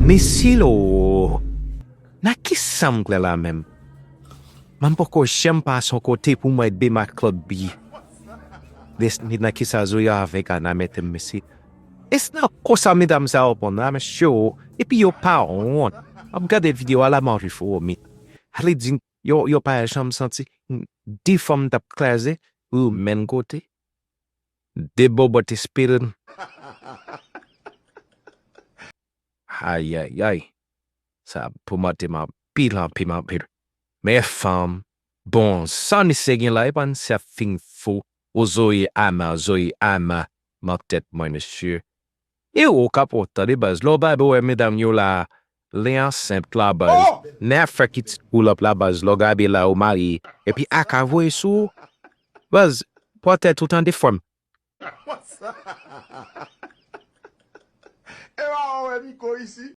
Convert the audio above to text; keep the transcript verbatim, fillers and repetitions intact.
Mesye lo, nan kisa m klè la menm? Mwen poko janm pase yon kote pou mwen de ma klòb bi. Nan kisa Zoya avèk Ana mete m, mesye? Èske nan konsa medam sa yo pran nan mesye yo? Epi yo pa wont. M ap gade videyo a la, m anvi fomi. Ale di yo, yo pa janm santi de fanm t ap kraze pou yo menm kote. De bobot espil. Ayayay. Sa pou mante m anpil, anpil, anpil. Men fanm, bon, sa misye gen la, e pa misye ap fin fou. O Zoe Ama, Zoe Ama, nan tèt mwen, mesye. E ou ka pran tan de baz. Lè w bay wè medam yo la, li an senp la baz. Nan fè ki ti pull up la baz, lè w gabe la ou marye. Epi a ka voye sou ou. Baz, pran tèt ou tande frè m. E pa wè Miko isi.